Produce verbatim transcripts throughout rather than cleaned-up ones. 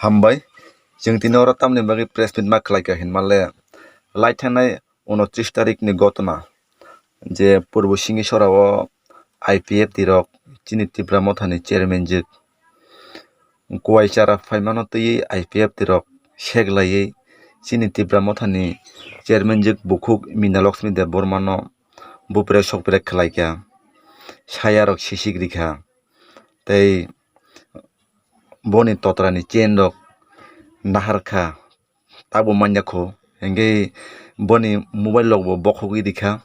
Hambai, chwng tini oro tamni bagwi press meet ma khlaikha hinmale, lai thangnai unotris tarikni gotona, je Purbo Singisora o I P F T rok chini Tipra Mothani chairman jwk kuai chara phaimano twiwi I P F T rok seklaiwi chini Tipra Mothani chairman jwk bukhuk Mina Lakshmi Debbarmano bupre sokpre khlaikha, sayarok sisik rikha, tei boni totrani chain rok naharkha, tabuk manya kho, hingke boni mobile rok bo bokhogwi rikha.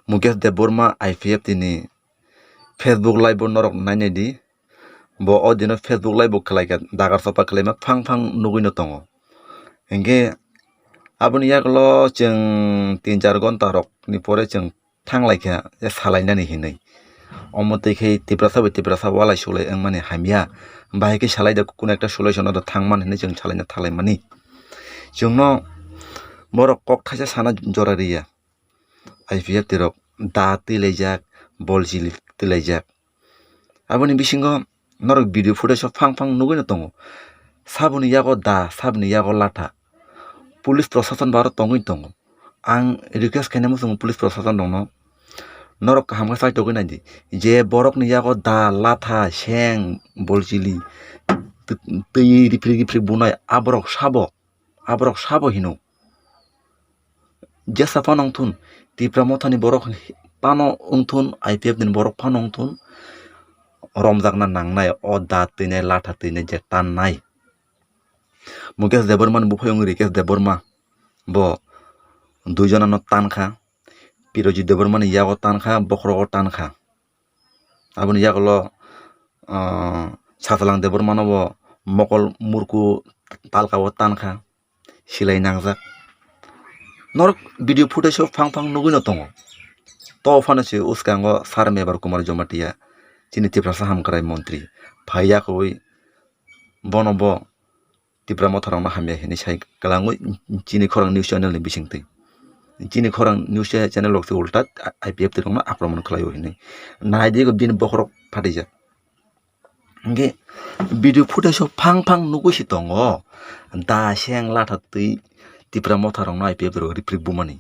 Mukesh Debbarma I P F T ni Facebook live bo norok nainai di, bo o dino Facebook live bo khlaikha, dagar sopa khlaima phang phang nugwi no tongo. Hingke aboni yagulo chwng tin char gonta rok ni pore chwng thanglaikha je salainani hinwi. Omo twi khe Tiprasa bai Tiprasa walai sulai wngmani hamya. Bahai khe salai da, kuno ekta solution no da thangman hinwi chwng salaina thanglaimani. Chwngno borok kok thaisa sana jora riya. I P F T rok da twilaijak, bol chili twilaijak. Aboni bisingo norok video footage o phang phang nugwi no tongo. Saboni yago da, saboni yago latha. Police prosason bo aro tongwi tongo. Ang request khainai muchungo police prosason rokno, norok kaham khe chaitogwi naidi. Je borokni yago da, latha, seng, bolchili, twi, twi riprik riprik bunai, aborok sabo, aborok sabo hino. Jesa phano wngthun, Tipra Mothani borok phano wngthun, I P F T ni borok phano wngthun, romjakna nangnai, o da twinai, latha twinai je tannai. Mukesh Debbarma ni buphai wng Rikesh Debbarma, bo dui jona no tankha, Pirojit Debbarma ni yago tankha, bokhorogo tankha. Aboni yagulo, ah, Sasalang Debbarma no bo mokol murku talka o tankha, silai nangjak. Norok video footage o phang phang nugwi no tongo. To phano se uskango Sir Mebar Kumar Jamatia, chini Tiprasa hamkrai montri, phaiya koi bono bo Tipra Motha rokno hamya hinwi sai kwlangwi chini khorang news channel ni bisingtwi. Chini khorang news channel rok se ulta I P F T rokno akromon khlaio hinwi. Naidi bini bokhorok phatijak. Hingke video footage o phang phang nugwi se tongo. Da seng latha twi Tipra Motha rokno I P F T rok riprik bumani.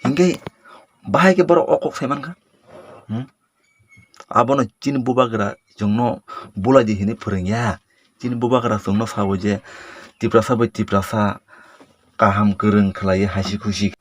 Hingke bahai khe borok o kok sai mankha. Hmm? Abono chini bubagra chwngno bulaidi hinwi phwrwngya. Chini bubagra chwngno sabo je Tiprasa bai Tiprasa kaham kwrwng khlaiwi hasi khusi.